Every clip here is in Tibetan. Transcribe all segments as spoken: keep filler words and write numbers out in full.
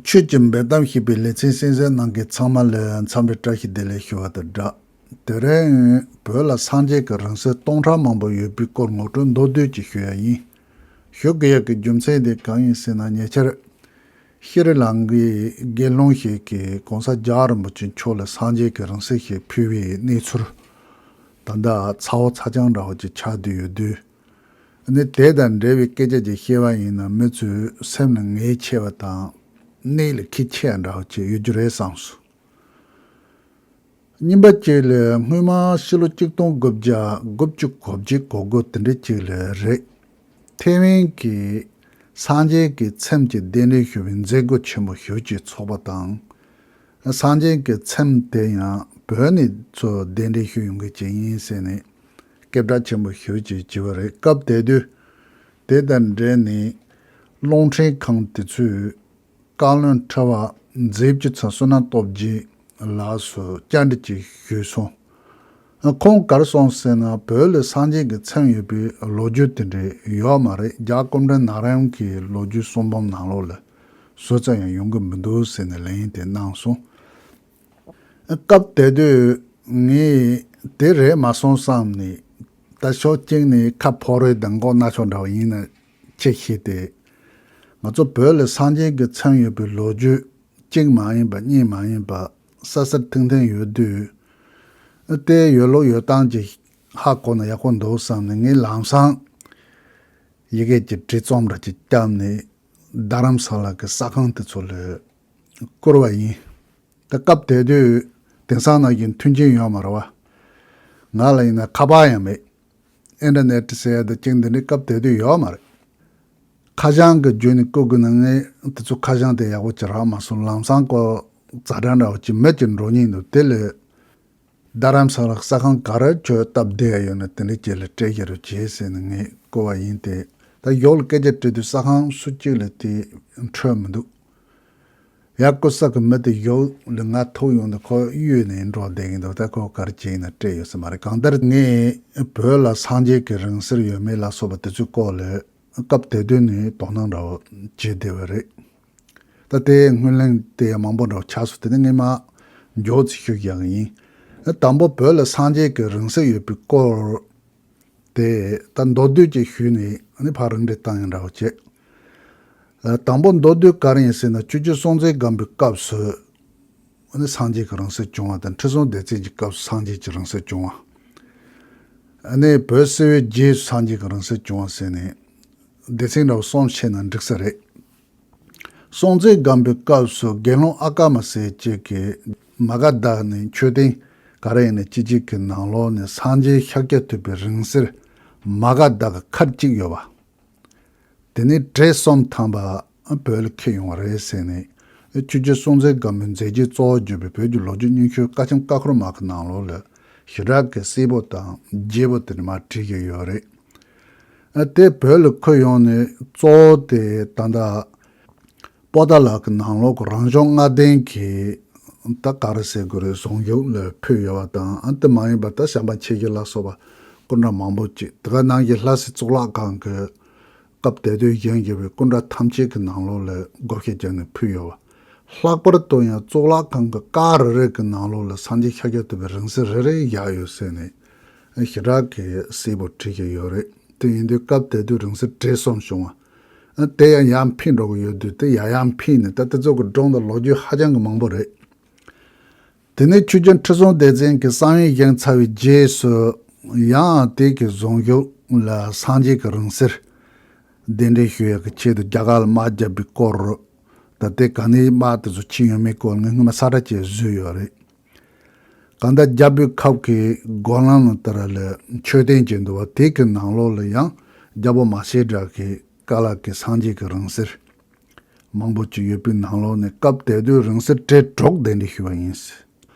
ཆོས་ཀྱི་འབེལ་གཏམ་ཞེས་པའི་ལེ་ཚན་གསན་གཟིགས་གནང་མཁན་ཚང་མ་ལ་འཚམས་འདྲི་བཀྲ་ཤིས་བདེ་ལེགས་ཞུ་བ་དང་སྦྲགས། དེ་རིང་བོད་ལ་སངས་རྒྱས་ཀྱི་རིང་བསྲེལ་སྟོང་ཕྲག་མང་པོ་ཡོད་པའི་སྐོར་ངོ་སྤྲོད་མདོར་བསྡུས་ཅིག་ཞུ་ཡ་ཡིན། ཞུ་དགོས་ཡ་གི་རྒྱུ་མཚན་དེ་གང་ཡིན་ཟེར་ན། ཉེ་ཆར་ཤྲི་ལང་ཀའི་དགེ་སློང་ཞིག་གིས་གོང་ས་རྒྱལ་བ་རིན་པོ་ཆེ་མཆོག་ལ་སངས་རྒྱས་ཀྱི་རིང་བསྲེལ་ཞིག་ཕུལ་བའི་གནས་ཚུལ་ད་ལྟ་ཚ་བོ་ཚ་རྐྱང་འདྲ་བོ་ཅིག་ཆགས་བསྡད་ཡོད་དུས། ནི་དེ་དང་འབྲེལ་བའི་སྐད་ཆ་ཅིག་བཤད་པ་ཡིན་ན། མི་ཚོའི་སེམས་ལ་ངལ་ཆེ་བ་དང་གནད་ལ་འཁེལ་ཆེ་བ་འདྲ་བོ་ཅིག་ཡོད་རྒྱུ་རེད་བསམས་སོང་། རྙིང་པ་ཅིག་ལ་སྔོན་མ་ཕྱི་ལོ་ཆིག་སྟོང་དགུ་བརྒྱ་དགུ་བཅུ་གོ་གཅིག་གོ་དགུ་དེ་འདྲ་ཅིག་ལ་རེད། ཐེ་ཝན་གྱི་སངས་རྒྱས་ཀྱི་ཚེམས་ཀྱི་གདན་འདྲེན་ཞུ་བའི་མཛད་སྒོ་ཆེན་པོ་ཞེ་པོ་ཅིག་ཚོགས་པ་དང་། སངས་རྒྱས་ཀྱི་ཚེམས་དེ་ཡང་བོད་ནས་ཚུར་གདན་འདྲེན་ཞུས་ཡོང་མཁན་ཅིག་ཡིན་ཟེར་ནས་སྐད་གྲགས་ཆེན་པོ་ཞེ་པོ་ཅིག་བྱས་པ་རེད། སྐབས་དེ་དུས་དེ་དང་འབྲེལ་ནས་རླུང་འཕྲིན་ཁང་དེ་ཚོས་བཀའ་བློན་ཁྲི་པ་མཛེས་བྱེད་ཚང་བསོད་ནམས་སྟོབས་རྒྱས་ལགས་སུ་བཅར་འདྲི་ཅིག་ཞུས་སོང་། ཁོང་ག་རེ་གསུངས་ཟེར་ན། བོད་ལ་སངས་རྒྱས་ཀྱི་ཚེམས་ཡོད་པའི་ལོ་རྒྱུས་དེ་འདྲ་ཡོད་མ་རེད། རྒྱལ་བ་སྐུ་ཕྲེང་ན་ར་ཡན་གྱི་ལོ་རྒྱུས་གསུང་འབུམ་ནང་ལོགས་ལ་བཟོ་ཙམ་ཡང་ཡོང་གི་མི་འདུག་ཟེར་ནས་ལན་དེ་གནང་སོང་། སྐབས་དེ་དུས་ངས་དེ་རེད་མ་སོང་བསམ་ནས། ད་ཕྱོགས་གཅིག་ནས་ཁ་ཕོ་རོལ་དང་མགོ་ན་ཆོག་འདྲ་བ་ཡིན་ན་ཅི་ཤེས་ཏེ། ང་ཚོ་བོད་ལ་སངས་རྒྱས་ཀྱི་ཚེམས་ཡོད་པའི་ལོ་རྒྱུས་གཅིག་མ་ཡིན་པ་གཉིས་མ་ཡིན་པ་གསལ་གསལ་ཐིང་ཐིང་ཡོད་དུས། དེ་ཡོད་ལུགས་ཡོད་སྟངས་ཀྱི་ཧ་གོ་ན་ཡག་པོ་འདུག་བསམ་ནས། ངས་ལམ་སང་ཡི་གེ་གི་བྲིས་རྩོམ་འདྲ་ཅིག་བརྒྱབ་ནས་རྡ་རམ་ས་ལ་གི་གསར་ཁང་དེ་ཚོ་ལ་བསྐུར་བ་ཡིན། ད་སྐབས་དེ་དུས་དེང་སང་ནང་བཞིན་མཐུན་རྐྱེན་ཡོད་མ་རེད་བ། ང་ལ་ཡིན་ན་ཁ་པར་ཡང་མེད། ཨིན་ཊར་ནེཊ་ཟེར་ཡ་དང་ཅིག་འདི་འདྲའི་སྐབས་དེ་དུས་ཡོད་མ་རེད། ཁ་བྱང་གི་བརྒྱུད་ནས་བསྐུར་དགོས་ན་ངས་དེ་ཚོ་ཁ་བྱང་དེ་ཡག་པོ་ཅིག་རག་མ་སོང་། ལམ་སང་ཁོ་ཛ་དྲག་འདྲ་བོ་ཅིག་མི་ཅིག་འགྲོ་སྙིང་འདུག་དེ་ལས་རྡ་རམ་ས་ལ་གསར་ཁང་ག་རེ་ཁྱོད་སྟབས་བདེ་ཡ་ཡོད་ན་དེ་འདྲ་ཅིག་ལ་སྤྲད་རྒྱུ་རུ་བྱེད་ཟེར་ནས་ངས་བསྐུར་བ་ཡིན་ཏེ། ད་གཞུག་ལ་སྐད་ཆ་དྲིས་དུས་གསར་ཁང་སུ་གཅིག་ལ་དེ་འཕྲོད་མི་འདུག་ཡ། སྐུ་ས་གི་མི་དེ་གཞུག་ལ་ང་ཐུག་ཡོང་དུས་ཁོ་གཡོལ་ནས་འགྲོ་བསྡད་ཀྱི་འདུག་ད་ཁོ་ག་རེ་བྱས་ཡིན་ན་སྤྲད་ཡོད་ས་མ་རེད། གང་ལྟར་ངས་བོད་ལ་སངས་རྒྱས་ཀྱི་རིང་བསྲེལ་ཡོད་མེད་ལ་སོགས་པ་དེ་ཚོའི་སྐོར་ལ་སྐབས་དེ་དུས་ནས་དོ་སྣང་འདྲ་བོ་བྱས་བསྡད་པ་རེད། ད་དེའི་སྔོན་གླེང་དེ་ཡང་མང་པོ་འདྲ་བོ་ཆགས་སོང་། དེ་ནས་ངས་མར་མགྱོགས་ཙམ་ཞུ་རྒྱུ་ཡིན། དང་པོ་བོད་ལ་སངས་རྒྱས་ཀྱི་རིང་བསྲེལ་ཡོད་པའི་སྐོར་དེ་ད་མདོར་བསྡུས་ཅིག་ཞུས་ནས་ཨ་ནི་ཕར་རིང་འགྲེལ་བཏང་ཡ་འདྲ་བོ་བྱས། ཨ། དང་པོ་མདོར་བསྡུས་ག་རེ་ཡིན་ཟེར་ན། ཆོས་རྗེ་སྲོང་བཙན་སྒམ་པོའི་སྐབས་སུ་ཨ་ནི་སངས་རྒྱས་ཀྱི་རིང་བསྲེལ་བྱུང་བ་དང་། ཁྲི་སྲོང་ལྡེ་བཙན་གྱི་སྐབས་སུ་སངས་རྒྱས་ཀྱི་རིང་བསྲེལ་བྱུང་བ། ཨ་ནི་བོད་སིལ་བུའི་རྗེས་སུ་སངས་རྒྱས་ཀྱི་རིང་བསྲེལ་བྱུང་བ་ཟེར་ནས་སྡེ་ཚན་འདྲ་བོ་གསུམ་ཕྱེ་ན་འགྲིག་ས་རེད། སྲོང་བཙན་སྒམ་པོའི་སྐབས་སུ་དགེ་སློང་ཨ་ཀ་མ་ཟེར་ཅིག་གིས་མ་ག་དྷ་ནས་མཆོད་རྟེན་ག་རེ་ཡིན་ན་ཅི་ཅིག་གི་ནང་ལོགས་ནས་སངས་རྒྱས་ཤཱཀྱ་ཐུབ་པའི་རིང་བསྲེལ་མ་ག་དྷ་གི་ཁར་གཅིག་ཡོད་པ། དེ་ནས་བྲེ་གསུམ་ཐམ་པ་བོད་ལ་འཁྱེར་ཡོང་བ་རེད་ཟེར་ནས། ཆོས་རྗེ་སྲོང་བཙན་སྒམ་པོའི་མཛད་རྗེས་གཙོ་བོར་གྱུར་པའི་བོད་ཀྱི་ལོ་རྒྱུས་རྙིང་ཤོས་ཀ་ཆེམ་ཀ་ཁོལ་མ་གི་ནང་ལོགས་ལ་ཞེ་དྲག་གི་གསལ་པོ་དང་རྒྱས་པོ་དེ་ནས་མར་བྲིས་ཀྱི་ཡོད་རེད། ཨ། དེ་བོད་ལ་འཁྱེར་ཡོང་ནས་གཙོ་བོ་དེ་ད་ལྟ་པོ་ཏཱ་ལ་གི་ནང་ལོགས་ཀྱི་རང་བྱུང་ལྔ་ལྡན་གྱི་ད་ག་རེ་ཟེར་དགོས་རེད། གཟུངས་གཞུག་ལ་ཕུལ་ཡོད་པ་དང་། ཨ། དེ་མ་ཡིན་པ་ད་བྱམས་པ་མཆེད་བརྒྱད་ལ་སོགས་པ་སྐུ་འདྲ་མང་པོ་ཅིག་དེ་ག་ནང་བཞིན་ལྷ་སའི་གཙུག་ལག་ཁང་གི་སྐབས་དེ་དུས་བཞེངས་བཞིན་པའི་སྐུ་འདྲ་ཐམས་ཅད་ཀྱི་ནང་ལོགས་ལ་བགོ་བཤའ་བརྒྱབ་ནས་ཕུལ་ཡོད་པ། ལྷག་པར་དུ་ཡང་གཙུག་ལག་ཁང་གི་ཀ་རེ་རེ་གི་ནང་ལོགས་ལ་སངས་རྒྱས་ཤཱཀྱ་ཐུབ་པའི་རིང་བསྲེལ་རེ་རེ་བཞག་ཡོད་ཟེར་ནས་ཞེ་དྲག་གི་གསལ་པོ་བྲིས་ཀྱི་ཡོད་རེད། དེ་ཡིན་དུས་སྐབས་དེ་དུས་རིང་བསྲེལ་བྲེ་གསུམ་བྱུང་བ། དེ་ཡང་ཡར་འཕེལ་འགྲོ་གི་ཡོད་དུས། དེ་ཡར་ཡར་འཕེལ་ནས་ད་དེ་ཚོ་གི་སྒྲུང་དང་ལོ་རྒྱུས་ཧ་ཅང་གི་མང་པོ་རེད། དེ་ནས་ཆོས་རྒྱལ་ཁྲི་སྲོང་ལྡེ་བཙན་གྱི་གསང་བའི་བཞེངས་ཚར་བའི་རྗེས་སུ་ཡང་དེ་གི་གཟུངས་གཞུག་ལ་སངས་རྒྱས་ཀྱི་རིང་བསྲེལ་གདན་འདྲེན་ཞུ་ཡག་གི་ཆེད་དུ་རྒྱ་གར་ལ་དམག་བརྒྱབ་པའི་སྐོར། ད་དེ་ག་ནས་དམག་དེ་ཚོ་ཕྱིན་ཡོད་མེད་སྐོར་ངས་སྔོན་མ་གསལ་བསྒྲགས་བྱས་བཟོས་ཡོད་རེད། གང་ལྟར་རྒྱལ་པོའི་ཁབ་ཀྱི་སྒོ་ལམ་ལ་ལྟར་ལ་མཆོད་རྟེན་ཅིག་འདུག་པ། དེ་གི་ནང་ལོགས་ལ་ཡང་རྒྱལ་པོ་མ་བྱན་ཌཱ་གི་བཀའ་ལ་གི་སངས་རྒྱས་ཀྱི་རིང་བསྲེལ་མང་པོ་ཅིག་ཡོད་པའི་ནང་ལོགས་ནས་སྐབས་དེ་དུས་རིང་བསྲེལ་བྲེ་དྲུག་གདན་འདྲེན་ཞུས་པ་ཡིན།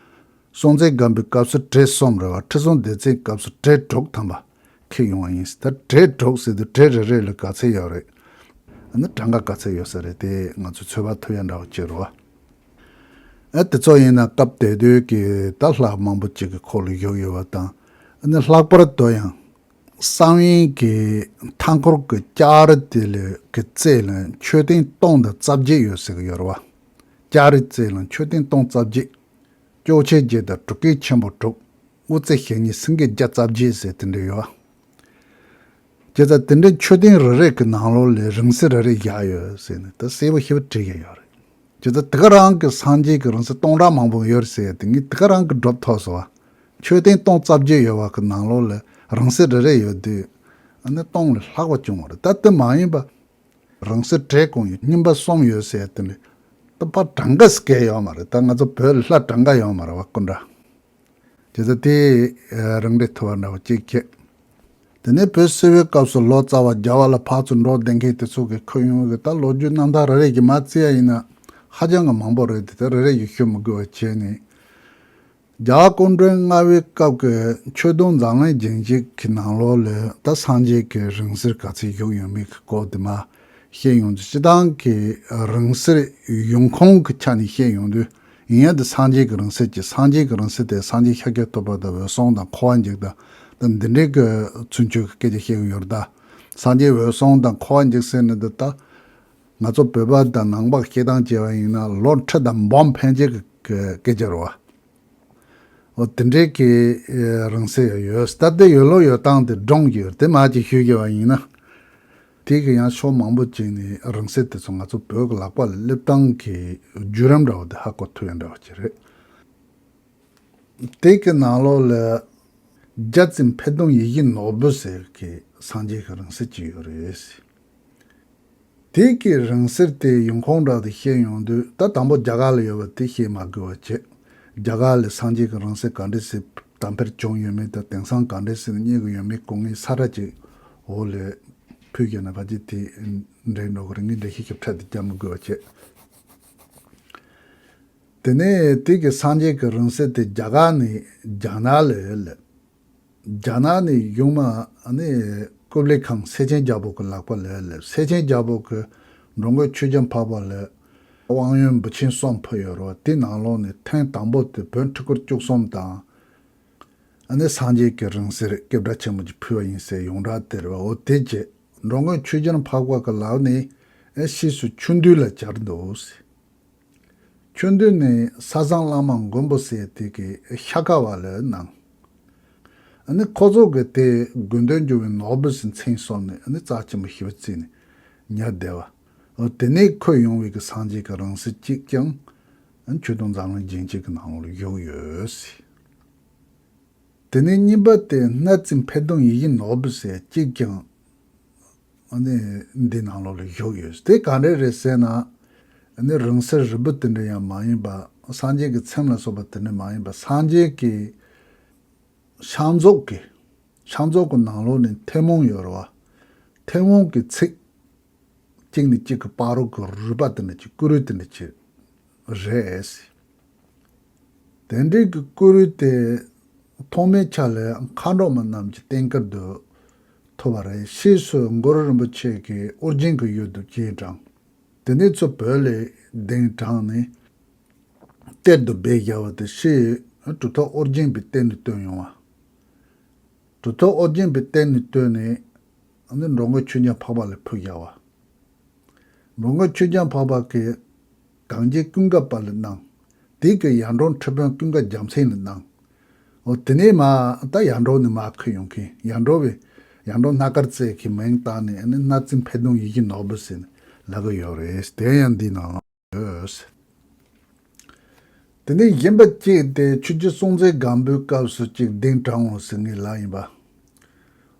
སྲོང་བཙན་སྒམ་པོའི་སྐབས་སུ་བྲེ་གསུམ་རེད་པ། ཁྲི་སྲོང་ལྡེ་བཙན་སྐབས་སུ་བྲེ་དྲུག་ཐམ་པ་འཁྱེར་ཡོང་བ་ཡིན། ད་བྲེ་དྲུག་ཟེར་དུས་བྲེ་རེ་རེ་ལ་ག་ཚད་ཡོད་རེད། ཨ་ནི་གྲངས་ཀ་ག་ཚད་ཡོད་ས་རེད། དེ་ང་ཚོས་ཚོད་དཔག་ཐུབ་ཡ་འདྲ་བོ་ཅིག་རེད་པ། ཨ། དེ་ཚོ་ཡིན་ན་སྐབས་དེ་དུས་ཀྱི་ད་ལྷ་མང་པོ་ཅིག་གི་ཁོག་ལ་བཞུགས་ཡོད་པ་དང་། ཨ་ནི་ལྷག་པར་དུ་ཡང་གསང་བའི་གི་མཐའ་འཁོར་གྱི་ལྕགས་རི་དེ་ལ་གི་རྩེ་ལ་མཆོད་རྟེན་སྟོང་དང་རྩ་བརྒྱད་ཡོད་ཟེར་གི་ཡོད་རེད་ ལྕགས་རི་རྩེ་གླིང་མཆོད་རྟེན་སྟོང་རྩ་བརྒྱད། སྐྱོ་ཆེན་བརྒྱད་དང་གྲུ་སྐས་ཆེན་པོ་དྲུག། དབུ་རྩེ་ཞེ་གཉིས་སེང་གེ་བརྒྱ་རྩ་བརྒྱད་ཟེར་དེ་འདྲ་ཡོད། བྱས་ཙང་དེ་འདྲའི་མཆོད་རྟེན་རེ་རེ་གི་ནང་ལོགས་ལ་རིང་བསྲེལ་རེ་རེ་བཞག་ཡོད་ཟེར་ནས་ད་གསལ་པོ་ཞེ་པོ་བྲིས་ཡོད་རེད། བྱས་ཙང་དེ་ག་རང་གི་སངས་རྒྱས་ཀྱི་རིང་བསྲེལ་སྟོང་ཕྲག་མང་པོ་ཡོད་རེད་ཟེར་ཡ་དེ་ངས་དེ་ག་རང་གི་སྒྲུབ་ཐོབ་སོང་བ། མཆོད་རྟེན་སྟོང་རྩ་བརྒྱད་ཡོད་པ་གི་ནང་ལོགས་ལ་རིང་བསྲེལ་རེ་རེ་ཡོད་དུས་ཨ་ནི་སྟོང་ལས་ལྷག་པ་བྱུང་བ་རེད། ད་དེ་མ་ཡིན་པ། རིང་བསྲེལ་བྲེ་གང་ཡོད་སྙིམ་པ་གསུམ་ཡོད་ཟེར་ཡ་དེ་ནི་ད་ཕར་གྲངས་ཀ་ཟེར་མཁན་ཡོད་མ་རེད། ད་ང་ཚོ་བོད་ལ་ལྷ་གྲངས་ཀ་ཡོད་མ་རེད་བ་སྐུ་འདྲ། བྱས་ཙང་དེ་རང་འགྲེལ་ཐུབ་པ་འདྲ་བོ་གཅིག་བྱས། དེ་ནས་བོད་སིལ་བུའི་སྐབས་སུ་ལོ་ཙཱ་བ་རྒྱ་གར་ལ་ཕར་ཚུར་འགྲོ་བསྡད་མཁན་དེ་ཚོ་གིས་ཁོད་ཡོང་གི་ད་ལོ་རྒྱུས་རྣམ་ཐར་རེ་རེ་གི་མར་བརྩི་ཡ་ཡིན་ན་ཧ་ཅང་གི་མང་པོ་རེད་དེ་ད་རེ་རེ་གི་ཞུ་མི་དགོས་པ་བྱས་ནས། རྒྱ་གར་སྐུ་ཕྲེང་ལྔ་པའི་སྐབས་ཀྱི་ཆོས་དུང་འཛམ་གླིང་རྒྱན་གཅིག་གི་ནང་ལོགས་ལ་ད་སངས་རྒྱས་ཀྱི་རིང་བསྲེལ་ག་ཚོད་བཞུགས་ཡོད་མེད་ཀྱི་སྐོར་དེ་མར་བཤད་ཡོང་དུས་སྤྱིར་བཏང་གི་རིང་བསྲེལ་ཡོང་ཁུངས་ཀྱི་ཆ་ནས་བཤད་ཡོང་དུས། ཡིན་ཡང་དེ་སངས་རྒྱས་ཀྱི་རིང་བསྲེལ་གྱི་སངས་རྒྱས་ཀྱི་རིང་བསྲེལ་དེ་སངས་རྒྱས་ཤཱཀྱ་ཐུབ་པ་དང་འོད་སྲུང་དང་འཁོར་བ་འཇིག་དང་ད་འདི་འདྲའི་གི་ཚུན་ཆོད་ཀྱི་སྐད་ཆ་བཤད་ཀྱི་ཡོད་རེད་ད། སངས་རྒྱས་འོད་སྲུང་དང་འཁོར་བ་འཇིག་ཟེར་ནི་འདི་ད་ང་ཚོ་བོད་པ་དང་ནང་པ་སྐད་གདངས་བྱས་པ་ཡིན་ན་ལོ་ཁྲི་དང་འབུམ་ཕན་ཆད་ཀྱི་སྐད་ཆ་རེད་བ། འོ་དེ་འདྲའི་གི་རིང་བསྲེལ་ཡང་ཡོད། ད་ལྟ་ཡོད་ལོ་ཡོད་སྟངས་དེ་སྒྲུང་གི་ཡོད་དེ་མ་ཅིག་ཞུས་ཀྱི་བ་ཡིན་ན། དེ་གི་ཡང་ཕྱོགས་མང་པོ་ཅིག་ནས་རིང་བསྲེལ་དེ་ཚོ་ང་ཚོ་བོད་ཀྱི་ལག་པ་ལ་སླེབས་སྟངས་ཀྱི་བརྒྱུད་རིམ་འདྲ་བོ་དེ་ཧ་གོ་ཐུབ་ཡ་འདྲ་བོ་ཅིག་རེད། དེ་གི་ནང་ལོགས་ལ་རྒྱལ་བཙུན་འཕེལ་གདུང་ཡིད་བཞིན་ནོར་བུ་ཟེར་གི་སངས་རྒྱས་ཀྱི་རིང་བསྲེལ་ཅིག་ཡོད་རེད། དེ་གི་རིང་བསྲེལ་དེ་ཡོང་ཁུངས་འདྲ་དེ་བཤད་ཡོང་དུས་ད་དང་པོ་རྒྱ་གར་ལ་ཡོད་པ་དེ་བཤད་མ་དགོས་པ་བྱས། རྒྱ་གར་ལ་སངས་རྒྱས་ཀྱི་རིང་བསྲེལ་ག་འདྲ་སེ་དམ་འཕེལ་བྱུང་ཡོད་མེད་དང་དེང་སང་ག་འདྲ་སེ་རྙེད་ཀྱི་ཡོད་མེད་སྐོར་ངས་ས་ར་ཅིག་འོག་ལ་ཕུལ་གྱི་ན་ཕལ་ཆེར་དེ་འདྲའི་འགྲོ་གི་རེད། ངས་འགྲེལ་བཤད་ཞིབ་ཕྲ་དེ་རྒྱག་མི་དགོས་པ་བྱས། དེ་ནས་དེ་གི་སངས་རྒྱས་ཀྱི་རིང་བསྲེལ་དེ་རྒྱ་གར་ནས་རྒྱ་ནག་ལ་སླེབས། རྒྱ་ནག་ནས་ཡོང་མ་ནི་ཀུབ་ལི་ཁང་སེ་ཆེན་རྒྱལ་པོ་གི་ལག་པ་ལ་སླེབས། སེ་ཆེན་རྒྱལ་པོ་གི་འགྲོ་མགོན་ཆོས་རྒྱལ་འཕགས་པ་ལ་དབང་ཡོན་འབུལ་ཆེན་གསུམ་ཕུལ་ཡོད་རེད། དེ་ནང་ལོགས་ནས་ཐེངས་དང་པོ་དེ་བོན་ཁྲི་སྐོར་བཅུ་གསུམ་དང་། ཨ་ནི་སངས་རྒྱས་ཀྱི་རིང་བསྲེལ་སྐད་གྲགས་ཆེན་པོ་ཅིག་ཕུལ་བ་ཡིན་ཟེར་ཡོངས་གྲགས་དེ་རེད་བ། འོ་དེ་རྗེས་འགྲོ་མགོན་ཆོས་རྒྱལ་འཕགས་པ་གི་ལག་ནས་ཕྱིས་སུ་ཆུ་འདུལ་ལ་སྦྱར་འདུག་ཟེར། ཆུ་འདུལ་ནི་ས་བཟང་བླ་མ་མགོན་པོ་ཟེར་དེ་གི་ཤ་ཁ་བ་ལ་གནང་། ཨ་ནི་ཁོ་ཚོ་གི་དེ་དགོས་འདོད་འགྱུར་བའི་ནོར་བུ་ཟེར་མཚན་གསོལ་ནས་ཨ་ནི་རྩ་ཆེན་པོ་ཞེ་པོ་བརྩིས་ནས་ཉར་བསྡད་པ། འོ་དེ་ནས་ཁོད་ཡོང་བའི་གི་སངས་རྒྱས་ཀྱི་རིང་བསྲེལ་གཅིག་ཀྱང་ཨ་ནི་ཆོས་དུང་འཛམ་གླིང་རྒྱན་གཅིག་གི་ནང་ལ་བཞུགས་ཡོད་ཟེར། དེ་ནས་གཉིས་པ་དེ་སྣ་རྩེ་འཕེལ་གདུང་ཡིད་བཞིན་ནོར་བུ་ཟེར་གཅིག་ཀྱང་ཨ་ནི་འདི་ནང་ལོགས་ལ་བཞུགས་ཡོད། དེ་ག་འདྲ་རེད་ཟེར་ན། ཨ་ནི་རིང་བསྲེལ་རིལ་བུ་དེ་འདྲ་ཡང་མ་ཡིན་པ། སངས་རྒྱས་ཀྱི་ཚེམས་ལ་སོགས་པ་དེ་འདྲ་མ་ཡིན་པ། སངས་རྒྱས་ཀྱི་ཕྱག་མཛོད་ཀྱི་ཕྱག་མཛོད་ཀྱི་ནང་ལོགས་ནས་མཐེ་བོང་ཡོད་རེད་བ། མཐེ་བོང་གི་ཚིགས་གཅིག་ནས་གཅིག་གི་བར་རོ་གི་རུས་པ་དེ་འདྲ་ཅིག་སྐུ་རུས་དེ་འདྲ་ཅིག་རེད། དེ་འདྲའི་གི་སྐུ་རུས་དེ་ཐོག་མའི་ཆ་ལ་མཁའ་འགྲོ་མ་རྣམས་ཀྱི་རྟེན་དཀར་དུ་ཐོབ་པ་རེད། ཕྱིས་སུ་གུ་རུ་རིན་པོ་ཆེ་གིས་ཨོ་རྒྱན་གྱི་ཡུལ་དུ་གདན་དྲངས། དེ་ནས་ཚུར་བོད་ལ་གདན་དྲངས་ནས་གཏེར་དུ་སྦས་བཞག་པ་དེ་ཕྱིས་གྲུབ་ཐོབ་ཨོ་རྒྱན་པའི་རྟེན་དུ་བཏོན་ཡོང་བ། གྲུབ་ཐོབ་ཨོ་རྒྱན་པའི་རྟེན་དུ་བཏོན་ནས་ཨ་ནི་འགྲོ་མགོན་ཆོས་རྒྱལ་འཕགས་པ་ལ་ཕུལ་བཞག་པ། འགྲོ་མགོན་ཆོས་རྒྱལ་འཕགས་པ་གིས་གངས་ཅན་ཀུན་དགའ་བ་ལ་གནང་། དེ་གི་ཡར་འབྲོག་ཁྲི་དཔོན་ཀུན་དགའ་རྒྱལ་མཚན་ལ་གནང་། འོ་དེ་ནས་མར་ད་ཡར་འབྲོག་ནས་མར་ཁུར་ཡོང་མཁན་ཡར་འབྲོག་པའི་ཡར་འབྲོག་སྣ་དཀར་རྩེ་གི་མིང་བཏགས་ནས་ཨ་ནི་སྣ་རྩེ་འཕེལ་གདུང་ཡིད་བཞིན་ནོར་བུ་ཟེར་ནས་ལབ་ཀྱི་ཡོད་རེད། དེ་ཡང་འདི་ནང་ལ་ཡོད། དེ་ནས་གཞན་པ་གཅིག་དེ་ཆོས་རྗེ་སྲོང་བཙན་སྒམ་པོའི་སྐབས་སུ་གཅིག་གདན་དྲངས་འོང་ཟེར་ངེས་ལ་ཡིན་པ།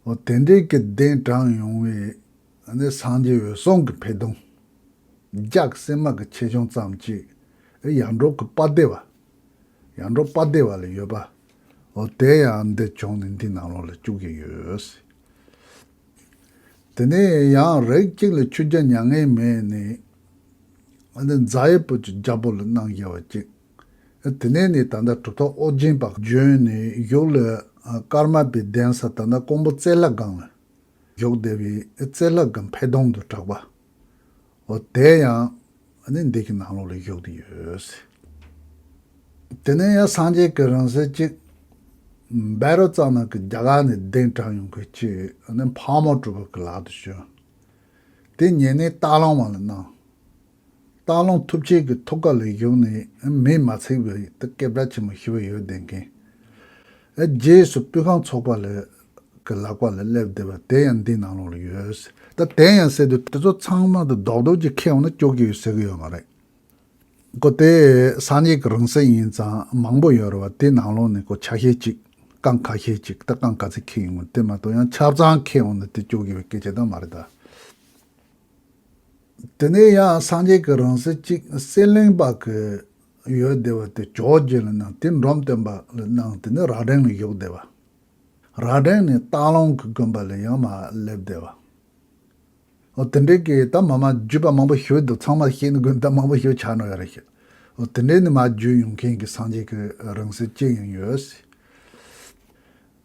འོ་དེ་འདྲའི་གི་གདན་དྲངས་ཡོང་བའི་ཨ་ནི་སངས་རྒྱས་འོད་སྲུང་གི་འཕེལ་གདུང་། ལྗགས་སེར་མ་གི་ཆེ་ཆུང་ཙམ་གཅིག་ཡར་འབྲོག་གི་དཔལ་ལྡེ་བ། ཡར་འབྲོག་དཔལ་ལྡེ་བ་ལ་ཡོད་པ། འོ་དེ་ཡང་འདི་བྱུང་ནས་འདི་ནང་ལོགས་ལ་བཅུག་གི་ཡོད། དེ་ནས་ཡང་རིགས་གཅིག་ལ་ཆོས་རྒྱལ་མྱ་ངན་མེད་ནས་ཨ་ནི་རྫ་ཡི་བུ་ཅིག་རྒྱལ་པོ་ལ་གནང་བཞག་པ་གཅིག་དེ་ནས་ནི་ད་ལྟ་གྲུབ་ཐོབ་ཨོ་རྒྱན་པ་བྱོན་ནས་གཞུག་ལ་ཀརྨ་པའི་གདན་ས་ད་ལྟ་ཀོང་པོ་རྩེ་ལྷ་སྒང་ལ་བཞུགས་བསྡད་པའི་རྩེ་ལྷ་སྒང་འཕེལ་གདུང་དུ་གྲགས་པ། འོ་དེ་ཡང་ཨ་ནི་འདི་གི་ནང་ལོགས་ལ་བཞུགས་ཏེ་ཡོད། དེ་ནས་ཡང་སངས་རྒྱས་ཀྱི་རིང་བསྲེལ་གཅིག་བཻ་རོ་ཙ་ན་གི་རྒྱ་གར་ནས་གདན་དྲངས་ཡོང་མཁན་གཅིག་ཨ་ནི་ཕག་མོ་གྲུ་པ་གི་ལག་ཏུ་བྱོན། དེ་ཉེ་གནས་སྟག་ལུང་བ་ལ་གནང་། སྟག་ལུང་ཐུབ་ཆེན་གྱི་ཐུགས་ཀ་ལ་བཞུགས་ནས་མེས་མ་ཚིག་པའི་དེ་སྐད་གྲགས་ཆེན་པོ་ཞེ་པོ་ཡོད་བསྡད་མཁན། རྗེས་སུ་སྤུས་ཁང་ཚོགས་པ་ལ་གི་ལག་པ་ལ་སླེབས་བསྡད་པ་དེ་ཡང་འདི་ནང་ལོགས་ལ་ཡོད། ད་དེ་ཡང་ཟེར་དུས་དེ་ཚོ་ཚང་མ་དུ་རྡོག་རྡོག་ཅིག་ཁེལ་འོང་ན་སྐྱོ་གི་ཡོད་ཟེར་གི་ཡོད་མ་རེད། ཀོ་དེ་སངས་རྒྱས་ཀྱི་རིང་བསྲེལ་ཡིན་ཙང་མང་པོ་ཡོད་རེད་བ། དེ་ནང་ལོགས་ནས་ཀོ་ཆ་ཤས་ཅིག་རྐང་ཁ་ཤས་ཅིག་ད་རྐང་ག་ཚད་ཁེལ་ཡོང་དེ་མ་གཏོགས་ཡང་ཆ་ཚང་ཁེལ་འོང་ན་དེ་སྐྱོ་གི་ཡོད་སྐད་ཆ་ད་མ་རེད་ད། དེ་ནས་ཡང་སངས་རྒྱས་ཀྱི་རིང་བསྲེལ་གཅིག་གསེར་གླིང་པ་གི་ཡོད་བསྡད་པ་དེ་ཇོ་རྗེ་ལ་གནང་། དེ་འབྲོམ་སྟོན་པ་ལ་གནང་། དེ་ནས་རྭ་སྒྲེང་ལ་བཞུགས་བསྡད་པ། རྭ་སྒྲེང་ནས་སྟག་ལུང་གི་དགོན་པ་ལ་ཡང་མར་སླེབས་བསྡད་པ། འོ་དེ་འདྲའི་གི་ད་མ་མ་བརྒྱུད་པ་མང་པོ་ཞུ་འདུག་ཚང་མ་ཤེས་ནི་དགོས་ད་མང་པོ་ཞུ་ཆགས་ནོ་ཡ་རེད་ཤག་འོ་དེ་འདྲའི་ནི་མར་བརྒྱུད་ཡོང་མཁན་གྱི་སངས་རྒྱས་ཀྱི་རིང་བསྲེལ་གཅིག་ཡང་ཡོད།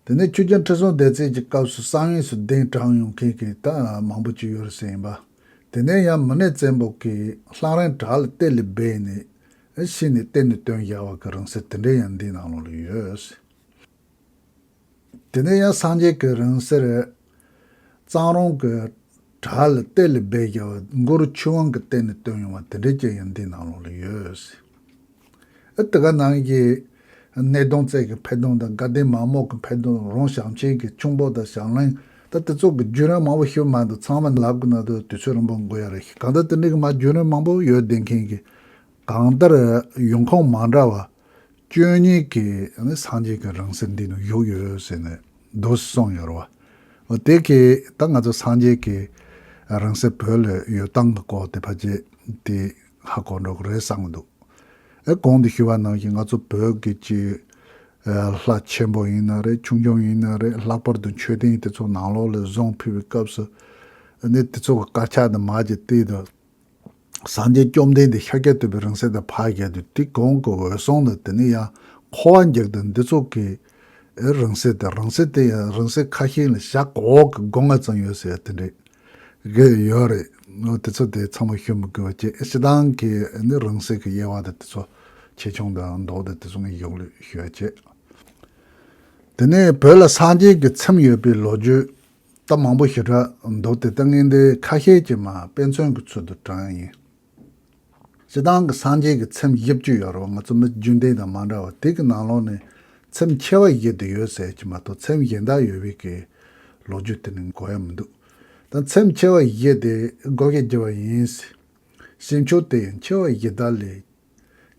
དེ་ནས་ཆོས་རྒྱལ་ཁྲི་སྲོང་ལྡེ་བཙན་གྱི་སྐབས་སུ་གསང་ཡུམ་སུ་གདན་དྲངས་ཡོང་མཁན་གྱི་ད་མང་པོ་ཅིག་ཡོད་རེད་ཟེར་ཡིན་པ། དེ་ནས་ཡང་མི་ནས་བཙན་པོ་གིས་སླར་ཡང་བྲག་ལ་གཏེར་ལ་སྦས་ནས་ཤི་ནས་གཏེར་ནས་བཏོན་བཞག་པ་གི་རིང་བསྲེལ་དེ་འདྲའི་ཡང་འདི་ནང་ལོགས་ལ་ཡོད། དེ་ནས་ཡང་སངས་རྒྱས་ཀྱི་རིང་བསྲེལ་གཙང་རོང་གི་བྲག་ལ་གཏེར་ལ་སྦས་བཞག་པ་གུ་རུ་ཆོས་དབང་གི་གཏེར་ནས་བཏོན་ཡོང་བ་དེ་འདྲའི་ཅིག་ཡང་འདི་ནང་ལོགས་ལ་ཡོད། ཨ་དེ་ག་ནང་གི་སྣེ་གདོང་རྩེ་གི་འཕེལ་གདོང་དང་དགའ་ལྡན་མ་མོ་གི་འཕེལ་གདོང་རོང་ཞང་ཆེན་གྱི་ཁྱུང་པོ་དང་ཞང་བློན་ད་དེ་ཚོ་གི་བརྒྱུད་རིམ་མང་པོ་ཞུ་མ་འདུག་ཚང་མ་ལབ་གི་ན་དུ་དུས་ཚོད་རིང་པོ་འགོར་ཡ་རེད། གང་ལྟར་དེ་འདྲའི་གི་མ་བརྒྱུད་རིམ་མང་པོ་ཡོད་བསྡད་མཁན་གྱི་གང་ལྟར་ཡོང་ཁུངས་མ་འདྲ་བ་བཅུ་གཉིས་ཀྱི་ནི་སངས་རྒྱས་ཀྱི་རིང་བསྲེལ་འདི་ནང་བཞུགས་ཡོད་ཟེར་ནས་འདུག་གསུངས་ཡོད་རེད་བ། འོ་དེ་གི་ད་ང་ཚོ་སངས་རྒྱས་ཀྱི་རིང་བསྲེལ་བོད་ལ་ཡོད་སྟངས་ཀྱི་སྐོར་དེ་ཕལ་ཆེར་དེ་ཧ་གོ་འགྲོ་གི་རེད་བསམ་གི་འདུག་ཨེ་གོང་དུ་ཞུས་པ་ནང་བཞིན་ང་ཚོ་བོད་ཀྱི་ཅིག་ལྷ་ཆེན་པོ་ཡིན་ན་རེད། ཆུང་ཆུང་ཡིན་ན་རེད། ལྷག་པར་དུ་མཆོད་རྟེན་དེ་ཚོ་ནང་ལོགས་ལ་བཟུང་ཕུལ་བའི་སྐབས་སུ་ནི་དེ་ཚོ་གི་དཀར་ཆག་དང་མར་གྱི་སྟེང་དུ་སངས་རྒྱས་བཅོམ་ལྡན་འདས་ཤཱཀྱ་ཐུབ་པའི་རིང་བསྲེལ་དང་ཕར་བཞག་དུས་དེ་གོང་གི་འོད་སྲུང་དང་དེ་ནས་ཡང་འཁོར་བ་འཇིག་རྟེན་འདི་ཚོ་གི་རིང་བསྲེལ་དང་རིང་བསྲེལ་དེ་ཡང་རིང་བསྲེལ་ཁ་ཤས་ལ་ཞག་གོ་གི་སྒོ་ལྔ་ཙམ་ཡོད་ཟེར་ཡ་དེ་འདྲས་གི་ཡོད་རེད། འོ་དེ་ཚོ་དེ་ཚང་མ་ཞུ་མི་དགོས་པ་བྱས། སྤྱི་བཏང་གི་ནི་རིང་བསྲེལ་གི་དབྱེ་བ་དང་དེ་ཚོ་ཆེ་ཆུང་དང་མདོ་དང་དེ་ཚོ་ངས་ཡོངས་ལ་ཞུ་ཡ་བྱས། དེ་ནས་བོད་ལ་སངས་རྒྱས་ཀྱི་ཚེམས་ཡོད་པའི་ལོ་རྒྱུས་ད་མང་པོ་ཞེ་དྲག་འདུག་དེ་ལྟ་ངས་འདི་ཁ་ཤས་ཀྱི་མ་དཔེ་མཚོན་གྱི་ཚུལ་དུ་དྲངས་ཡིན། སྤྱི་བཏང་གི་སངས་རྒྱས་ཀྱི་ཚེམས་བཞི་བཅུ་ཡོད་རེད་བ། ང་ཚོ་མི་རྒྱུན་ལྡན་དང་མ་འདྲ་བ་དེ་གི་ནང་ལོགས་ནས་ཚེམས་ཆེ་བ་བཞི་དེ་ཡོད་ཟེར་གྱི་མ་གཏོགས་ཚེམས་གཞན་དག་ཡོད་པའི་གི་ལོ་རྒྱུས་དེ་ནི་གོ་ཡ་མི་འདུག་ད་ཚེམས་ཆེ་བ་བཞི་དེ་བགོ་སྐལ་བགྱི་བ་ཡིན། ཤིང་མཆོག་དེ་ཡང་ཆེ་བ་བཞི་དག་ལས།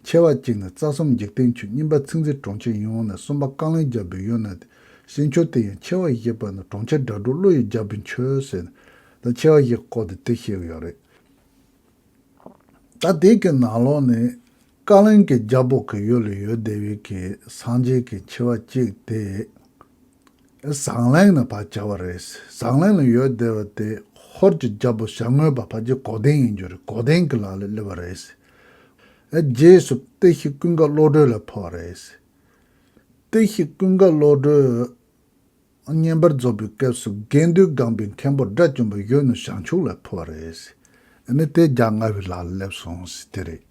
ཆེ་བ་གཅིག་ནི་རྩ་གསུམ་འཇིག་རྟེན་ཆོས། གཉིས་པ་ཚིག་འཛིན་གྲོང་ཁྱེར་ཡིན་འོང་ན། གསུམ་པ་རྐང་གླིང་རྒྱལ་པོའི་ཡུལ་ན་སྟེ། ཤིང་མཆོག་དེ་ཡང་ཆེ་བ་བཞི་པ་ནི། གྲོང་ཁྱེར་སྒྲ་སྒྲོགས་ཀླུ་ཡི་རྒྱལ་པོའི་མཆོག་ཟེར་ནས་ད་ཆེ་བ་བཞི་སྐོར་དེ་དེ་བཤད་ཀྱི་ཡོད་རེད། ད་དེ་གི་ནང་ལོགས་ནས་རྐང་གླིང་གི་རྒྱལ་པོ་གི་ཡུལ་ལ་ཡོད་བསྡད་པའི་གི་སངས་རྒྱས་ཀྱི་ཆེ་བ་གཅིག་དེ། ཟངས་གླིང་ནས་ཕར་བྱ་བ་རེད། ཟངས་གླིང་ལ་ཡོད་བསྡད་པ་དེ་ཧོར་གྱི་རྒྱལ་པོ་ཞྭ་སྔོན་པ་ཕལ་ཆེར་གོ་ལྡན་ཡིན་རྒྱུ་རེད། གོ་ལྡན་གྱི་ལག་ལ་སླེབས་པ་རེད། རྗེས་སུ་བསྟན་ཤིང་ཀུན་དགའ་བློ་གྲོས་ལ་ཕུལ་བ་རེད། བསྟན་ཤིང་ཀུན་དགའ་བློ་གྲོས་བསྙེན་པར་རྫོགས་པའི་སྐབས་སུ་དགེ་འདུན་སྒང་པའི་མཁན་པོ་དགྲ་བཅོམ་པ་གཞོན་ནུ་བྱང་ཆུབ་ལ་ཕུལ་བ་རེད། ཨ་ནི་དེ་རྒྱ་མངའ་བའི་ལག་ལ་སླེབས་སོང་ཟེར་དེ་རེད།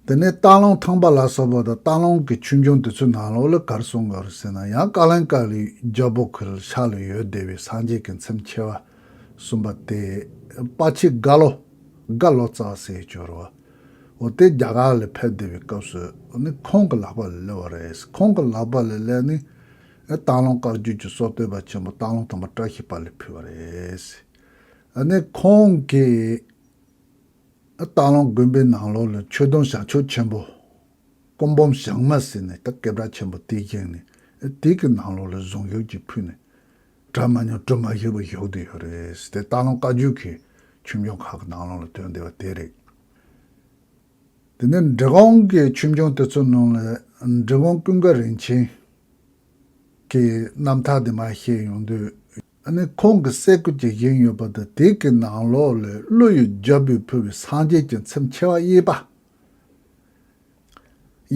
དེ་ནས་སྟག་ལུང་ཐང་པ་ལ་སོགས་པ་དང་སྟག་ལུང་གི་ཆོས་འབྱུང་དེ་ཚོའི་ནང་ལོགས་ལ་ག་རེ་གསུངས་ཡོད་རེད་ཟེར་ན། ཡང་ཀ་ལན་ཀ་ལའི་རྒྱལ་པོ་ཁོ་རང་ཤར་ལ་ཡོད་བསྡད་པའི་སངས་རྒྱས་ཀྱི་མཚམས་ཆེ་བ་གསུམ་པ་དེ་དཔའ་ཆེན་རྒྭ་ལོ། རྒྭ་ལོ་ཙཱ་ཟེར་གྱི་ཡོད་རེད་བ། འོ་དེ་རྒྱ་གར་ལ་ཕེབས་བསྡད་པའི་སྐབས་སུ་ཨ་ནི་ཁོང་གི་ལག་པ་ལ་སླེབས་པ་རེད། ཁོང་གི་ལག་པ་ལ་སླེབས་ནས་ཨ་སྟག་ལུང་བཀའ་བརྒྱུད་ཀྱི་སྲོལ་གཏོད་པ་ཆེན་པོ་སྟག་ལུང་ཐང་པ་བཀྲ་ཤིས་པ་ལ་ཕུལ་བ་རེད། ཨ་ནི་ཁོང་གིས་སྟག་ལུང་དགོན་པའི་ནང་ལོགས་ལ་ཆོས་དུང་བྱང་ཆུབ་ཆེན་པོ། སྐུ་འབུམ་ཞང་མ་ཟེར་ནས་ད་སྐད་གྲགས་ཆེན་པོ་དེ་བཞེངས་ནས་དེ་གི་ནང་ལོགས་ལ་གཟུངས་གཞུག་ཅིག་ཕུལ་ནས་གྲྭ་མ་ཉམས་གྲུབ་མ་བཞུགས་པ་བཞུགས་བསྡད་ཡོད་རེད། དེ་སྟག་ལུང་བཀའ་བརྒྱུད་ཀྱི་ཆོས་འབྱུང་ཁག་གི་ནང་ལོགས་ལ་ཐོན་བསྡད་པ་དེ་རེད། དེ་ནས་འབྲི་གུང་གི་ཆོས་འབྱུང་དེ་ཚོའི་ནང་ལ་འབྲི་གུང་ཀུན་དགའ་རིན་ཆེན་གྱི་རྣམ་ཐར་དེ་མར་བཤད་ཡོང་དུས། ཨ་ནི་ཁོང་གི་སྲས་སྐུ་ཅིག་བཞེངས་ཡོད་པ་དང་དེ་གི་ནང་ལོགས་ལ་ཀླུ་ཡི་རྒྱལ་པོས་ཕུལ་བའི་སངས་རྒྱས་ཀྱི་མཚམས་ཆེ་བ་གཡས་པ།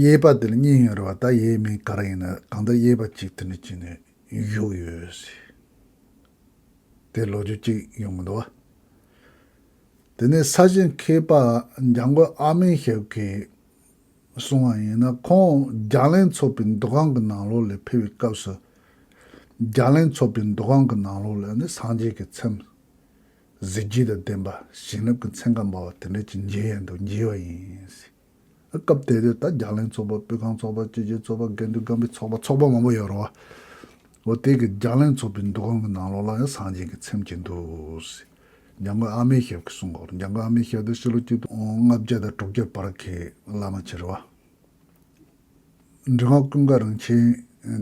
གཡས་པ་དེ་ལ་གཉིས་ཡོད་རེད་བ། ད་གཡས་མིན་ག་རེ་ཡིན་ན་གང་ལྟར་གཡས་པ་གཅིག་དེ་འདྲ་བྱས་ནས་བཞུགས་ཡོད་ཟེར། དེ་ལོ་རྒྱུས་གཅིག་ཡོང་གི་འདུག་བ། དེ་ནས་ས་གཞི་མཁས་པ་འཇམ་མགོན་ཨ་མེན་ཞབས་ཀྱིས་གསུངས་པ་ཡིན་ན། ཁོང་རྒྱ་གླིང་ཚོགས་པའི་འདུ་ཁང་གི་ནང་ལོགས་ལ་ཕེབས་པའི་སྐབས་སུ། རྒྱ་གླིང་ཚོགས་པའི་འདུ་ཁང་གི་ནང་ལོགས་ལ་ནི་སངས་རྒྱས་ཀྱི་མཚམས་ གཟི་བརྗིད་དང་ལྡན་པ་བྱིན་རླབས་ཀྱི་ཚན་ཁ་འབར་བ་དེ་འདྲ་ཅིག་མཇལ་ཡ་འདུག་མཇལ་བ་ཡིན། སྐབས་དེ་དུས་ད་རྒྱགས་ལེན་ཚོགས་པ། སྤུས་ཁང་ཚོགས་པ། སྤྱི་སྤྱོད་ཚོགས་པ། དགེ་འདུན་སྒང་པའི་ཚོགས་པ། ཚོགས་པ་མང་པོ་ཡོད་རེད་བ། འོ་དེ་གི་རྒྱགས་ལེན་ཚོགས་པའི་འདུ་ཁང་གི་ནང་ལོགས་ལ་ཡང་སངས་རྒྱས་ཀྱི་ཚེམས་ཅིག་འདུག་འཇམ་མགོན་ཨ་མེས་ཞབས་ཀྱིས་གསུང་གི་ཡོད་རེད། འཇམ་མགོན་ཨ་མེས་ཞབས་དེ་ཕྱི་ལོ་གཅིག་སྟོང་ལྔ་བརྒྱ་དང་དྲུག་བརྒྱ་བར་གྱི་བླ་མ་ཅིག་རེད་བ། འབྲི་གུང་ཀུན་དགའ་རིན་ཆེན་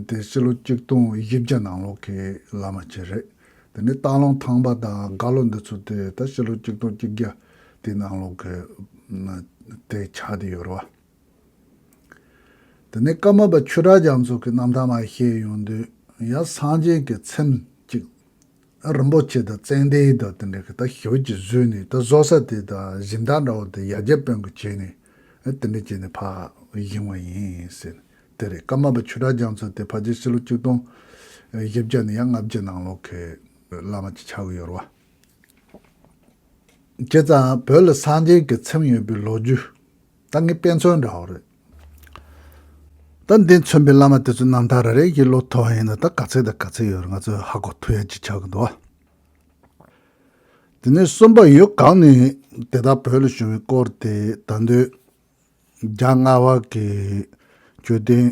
དེ་ཕྱི་ལོ་གཅིག་སྟོང་བཞི་བརྒྱ་ནང་ལོགས་ཀྱི་བླ་མ་ཅིག་རེད། དེ་ནས་སྟག་ལུང་ཐང་པ་དང་རྒྭ་ལོ་འདི་ཚོ་དེ་ད་ཕྱི་ལོ་གཅིག་སྟོང་གཅིག་བརྒྱ་དེ་ནང་ལོགས་ཀྱི་དེ་ཆགས་བསྡད་ཡོད་རེད་བ། དེ་ནས་ཀརྨ་པ་ཆོས་གྲགས་རྒྱ་མཚོ་གི་རྣམ་ཐར་མར་བཤད་ཡོང་དུས། ཡང་སངས་རྒྱས་ཀྱི་ཚེམས་གཅིག་རིན་པོ་ཆེ་དང་ཙན་དན་དང་དེ་འདྲ་གི་ད་ཞེ་པོ་ཅིག་བཟོས་ནས། ད་བཟོ་ས་དེ་དང་སྦྱིན་བདག་འདྲ་བོ་དེ་ཡར་རྒྱས་དཔོན་གྱིས་བྱས་ནས་དེ་འདྲ་བྱས་ནས་ཕར་བཞེངས་པ་ཡིན་ཟེར། དེ་རེད། ཀརྨ་པ་ཆོས་གྲགས་རྒྱ་མཚོ་དེ་ཕལ་ཆེར་ཕྱི་ལོ་གཅིག་སྟོང་བཞི་བརྒྱ་ནས་ཡང་ལྔ་བརྒྱ་ནང་ལོགས་ཀྱི་བླ་མ་ཅིག་ཆགས་ཀྱི་ཡོད་རེད་བ། བྱས་ཙང་བོད་ལ་སངས་རྒྱས་ཀྱི་ཚེམས་ཡོད་པའི་ལོ་རྒྱུས། ད་ངས་དཔེ་མཚོན་འདྲ་བོ་རེད། ད་འདི་མཚོན་པའི་བླ་མ་དེ་ཚོའི་རྣམ་ཐར་རེ་རེ་བཞིན་ཀློག་ཐུབ་པ་ཡིན་ན། ད་ག་ཚད་དང་ག་ཚད་ཡོད་རེད། ང་ཚོས་ཧ་གོ་ཐུབ་ཡ་ཅིག་ཆགས་ཀྱི་འདུག་དེ་ནས་གསུམ་པ། ཡུལ་གང་ནས་དེ་དག་བོད་ལ་བྱུང་བའི་སྐོར་དེ། ད་དུང་རྒྱ་རྔ་བ་གི་མཆོད་རྟེན་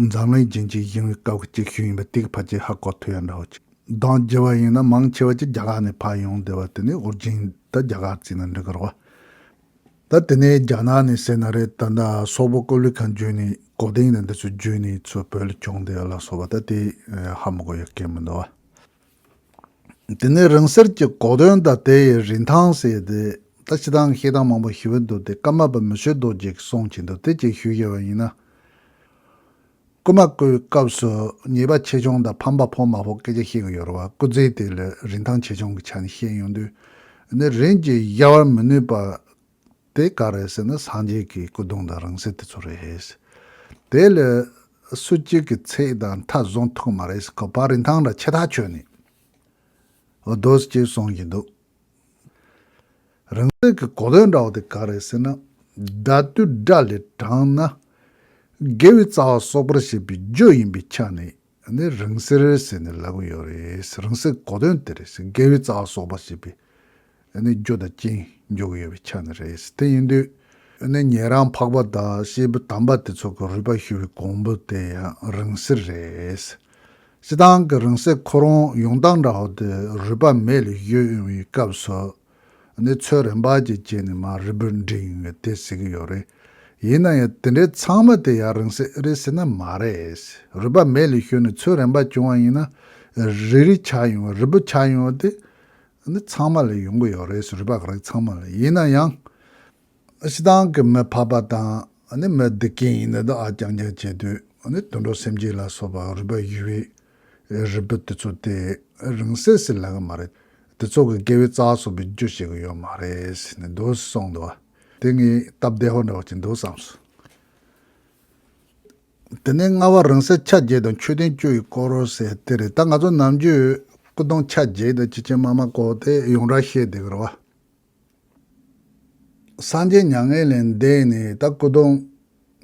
འཛམ་གླིང་རྒྱན་གྱིས་བཞེངས་པའི་སྐབས་ཀྱི་ཅིག་ཞུས་ཡིན་པ་དེ་གི་ཕལ་ཆེར་ཧ་གོ་ཐུབ་ཡ་འདྲ་བོ་ཅིག་གདངས་རྒྱས་པ་ཡིན་ན། མང་ཆེ་བ་ཅིག་རྒྱ་གར་ནས་ཕར་ཡོང་བསྡད་པ་དེ་ནི་ཨོ་རྒྱན་ད་རྒྱ་གར་བརྩིས་ན་འགྲིག་གི་རེད་བ། ད་དེ་ནས་རྒྱ་ནག་ནས་ཟེར་ན་རེད། ད་ད་སོག་པོ་ཀོ་ལི་གྷལ་བརྒྱུད་ནས། གོ་ལྡིང་ནས་འདི་ཚོ་བརྒྱུད་ནས་ཚུར་བོད་ལ་བྱུང་བསྡད་ཡ་ལ་སོགས་པ། ད་དེ་ཧ་མ་གོ་ཡ་གང་ཡང་མི་འདུག་བ། དེ་ནས་རིང་བསྲེལ་གྱི་གོ་དོན་དང་དེ་ཡི་རིན་ཐང་ཟེར་ཏེ། ད་སྤྱིར་བཏང་བཤད་སྟངས་མང་པོ་ཞེ་པོ་འདུག་སྟེ། ཀརྨ་པ་མི་བསྐྱོད་རྡོ་རྗེ་གིས་གསུངས་ཀྱི་འདུག་དེ་ཅིག་ཞུ་བཞག་པ་ཡིན་ན། རྐུན་མ་རྐུ་བའི་སྐབས་སུ་ཉེས་པ་ཆེ་ཆུང་དང་ཕམ་པ་ཕོག་མ་ཕོག་སྐད་ཆ་བཤད་ཀྱི་ཡོད་རེད་བ། རྐུ་རྫས་དེ་ལ་རིན་ཐང་ཆེ་ཆུང་གི་ཆ་ནས་བཤད་ཡོང་དུས། ནི་རིན་གྱིས་གཞལ་བར་མི་ནུས་པ་དེ་ག་རེད་ཟེར་ན། སངས་རྒྱས་ཀྱི་སྐུ་གདུང་དང་རིང་བསྲེལ་དེ་ཚོ་རེད། དེ་ལ་སུ་གཅིག་གིས་ཚད་དང་མཐའ་བཟུང་ཐུབ་ཀྱི་མ་རེད། ཁོ་པ་རིན་ཐང་འདྲ་ཆེ་ཐག་ཆོད་ནས་འོ་དོ་ཅིག་གསུང་གི་འདུག་རིང་བསྲེལ་གྱི་གོ་དོན་འདྲ་བོ་དེ་ག་རེད་ཟེར་ན། ཟླ་དུས་དགྲ་ལས་དྲངས་ན། དགེ་བའི་རྩ་བ་གསོག་པར་བྱེད་པའི་རྒྱུ་ཡིན་པའི་ཆ་ནས་ནི་རིང་བསྲེལ་ཟེར་ནས་ལབ་ཀྱི་ཡོད་རེད། རིང་བསྲེལ་གོ་དོན་དེ་རེད། དགེ་བའི་རྩ་བ་གསོག་པར་བྱེད་པའི་ནི་རྒྱུ་དང་རྐྱེན་འཇོག་གི་ཡོད་པའི་ཆ་ནས་རེད། དེ་ཡིན་དུས་ནི་ཉན་རང་འཕགས་པ་དང་སྐྱེས་བུ་དམ་པ་དེ་ཚོ་གི་རུས་པ་བཤུ་བའི་གོང་བུ་དེ་ཡང་རིང་བསྲེལ་རེད། སྤྱིར་བཏང་གི་རིང་བསྲེལ་ཁོ་རང་ཡོང་སྟངས་འདྲ་བོ་དེ། རུས་པ་མེ་ལ་གཞུ་ཡོང་བའི་སྐབས་སུ་ནི་ཚོས་རིམ་པ་ཅིག་བྱས་ནས་མར་རུས་སྦལ་འདྲེན་ཡོང་བ་དེ་ཟེར་གྱི་ཡོད་རེད། ཡིན་ན་ཡང་དེ་འདྲའི་ཚང་མ་དེ་ཡང་རིང་བསྲེལ་རེད་ཟེར་ན་མ་རེད། རུས་པ་མེ་ལ་གཞུས་ནས་ཚོས་རིམ་པ་བྱུང་བ་ཡིན་ན། རིལ་རིལ་ཆགས་ཡོང་བ། རིལ་བུ་ཆགས་ཡོང་བ་དེ་ནི་ཚང་མ་ལ་ཡོང་གི་ཡོད་རེད། རུས་པ་ག་རེ་ཚང་མ་ལ། ཡིན་ན་ཡང་། སྤྱིར་བཏང་གི་མི་ཕལ་པ་དང་ནི་མི་སྡིག་ཅན་ཡིན་ན། ད་ཨ་རྐྱང་རྐྱང་བྱེད་དུས་ནི་དུད་འགྲོ་སེམས་ཅན་ལ་སོགས་པ་རུས་པ་གཞུ་བའི་རིལ་བུ་དེ་ཚོ་དེ་རིང་བསྲེལ་ཟེར་ལབ་ཀྱི་མ་རེད། དེ་ཚོ་གི་དགེ་བའི་རྩ་བ་གསོག་པའི་རྒྱུ་བྱེད་ཀྱི་ཡོད་མ་རེད་ཟེར་ནས་འདུག་གསུངས་འདུག་བ། དེ་ངས་སྟབས་བདེ་པོ་འདྲ་བོ་ཅིག་འདུག་བསམས་སོང་། དེ་ནས་ལྔ་པ། རིང་བསྲེལ་ཆ་བརྒྱད་དང་མཆོད་རྟེན་བཅུ་ཡི་སྐོར་ཟེར་དེ་རེད། ད་ང་ཚོ་ནམ་རྒྱུན་སྐུ་གདུང་ཆ་བརྒྱད་དང་ཅི་ཅི་མ་མ་སྐོར་དེ་ཡོངས་གྲགས་བཤད་བསྡད་ཀྱི་རེད་བ། སངས་རྒྱས་མྱ་ངན་ལས་འདས་ནས་ད་སྐུ་གདུང་